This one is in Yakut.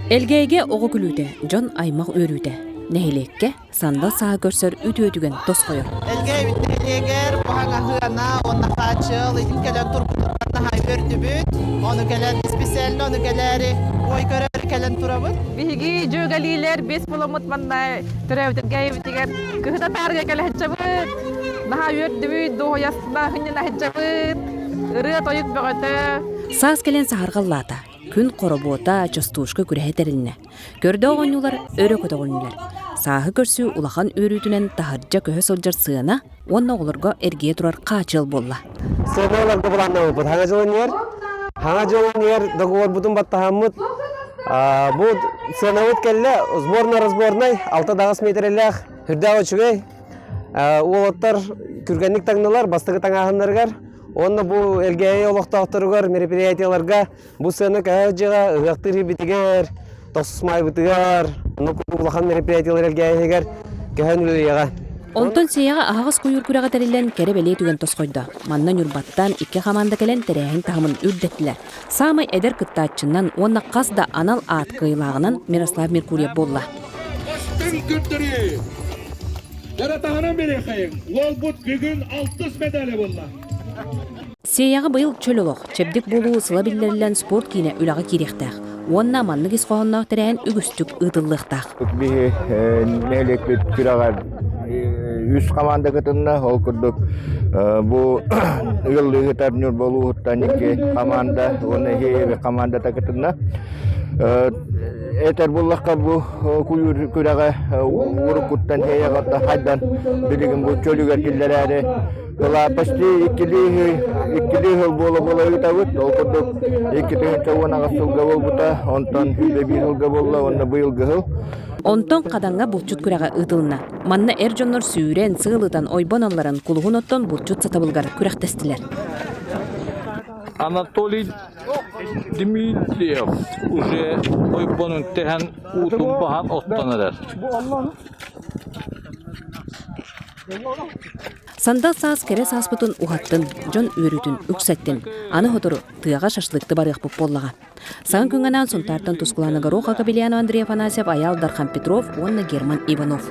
Элгээйигэ оҕо күлүүтэ, дьон аймах үөрүүтэ. Нэһилиэккэ сандал сааһы көрсөр үтүө түгэн тосхойор. Элгээйбит нэһилиэгэр Баһаҥаһыана уонна Хаачыал итин кэлэн турбутуттан наһаа үөрдүбүт. Ону кэлэн исписээлинэ ону кэлээри ой көрөөрү кэлэн турабыт. Биһиги дьүөгэлиилэр бес буламмыт манна төрөөбүт Элгээйибитигэр кыһын атаарга кэлэ сылдьабыт. Наһаа үөрдүбүт, дуоһуйасына сынньана сылдьабыт. Ырыа-тойук бөҕөтө. Саас кэлэн саһарҕаллаата. Күн хоробуота, частушка күрэһэ тэрилиннэ. Көрдөөх оонньуулар өрө көтөҕүлүннүлэр. Сааһы көрсүү улахан үөрүүтүнэн таһырдьа көһө сылдьар сыана уонна оҕолорго эргийэ турар хаачыал буолла. Сыаналарга былааннаммыппыт. Хаҥа дьылын иһэр, хаҥа дьылын иһэр договорбутун баттаһаммыт. Бу сыанабыт кэллэ, сборная-разборнай, 6-8 миэтэрэлээх, үрдээх үчүгэй. Уолаттар күргэнник таҥнылар бастакы таҥааһыннарыгар. Уонна бу Элгээйи олохтоохторугар мероприятиеларга Бу сыана көһө дьыҕа ыһыахтыыр иһибитигэр, тохсус маайбытыгар, онно улахан мероприятиелар элгээһигэр көһөн үлэлиэҕэ. Онтон Сиэйэҕэ аһаҕас куйуур күрэҕэ тэриллэн кэрэ-бэлиэ түгэн тосхойдо. Манна Ньурбаттан икки хамаанда кэлэн тэрээһин таһымын үрдэттилэр. Саамай эдэр кыттааччынан уонна хас да анал аат кыайыылааҕынан Мирослав Меркурьев буолла. Бастыҥ көрдөрүү! Дьара таһынан бириэхэйиҥ, уолбут бүгүн алтыс медали булла. Сиэйэҕэ быйыл чөл олох, чэбдик буолуу сыла биллэриллэн спорт киинэ үлэҕэ киириэхтээх уонна маннык ис хоһоонноох тэрээһин үгүстүк ыытыллыахтаах. Биһи нэһилиэкпит күрэҕэр үс хамаанда кытынна. Ол курдук бу ыаллыы ыытар Ньурба улууһуттан икки хамаанда уонна Иһиэйэби хамаандата кытынна. Этэр буллахха бу куйуур күрэҕэ уруккуттан Иһиэйэҕэ хайдан билигин бу чөлүгэр киллэрээри Ыла почти иккилии иккилии сыл буола-буола ыытабыт. Ол курдук 2018 сылга буолбута, онтон 101 сылга буолла уонна быйылгы сыл. Онтон Хадаҥҥа булчут күрэҕэ ыытылынна. Манна эр дьоннор сүүрэн, сыал ытан, ойбон алларан, кулуһун оттон булчут сатабылыгар күрэхтэстилэр. Анатолий Дмитриев уже ойбонун тэһэн уутун баһан оттон эрэр. Сандал саас кэрэ сааспытын уһаттын, дьон үөрүүтүн үксэттин. Аны сотору тыаҕа шашлыкты барыахпыт буоллаҕа. Саҥа күҥҥэ анаан Сунтаартан Тускулаана Горохова, Капельянов Андрей Афанасьев, Айаал Дархан Петров уонна Герман Иванов.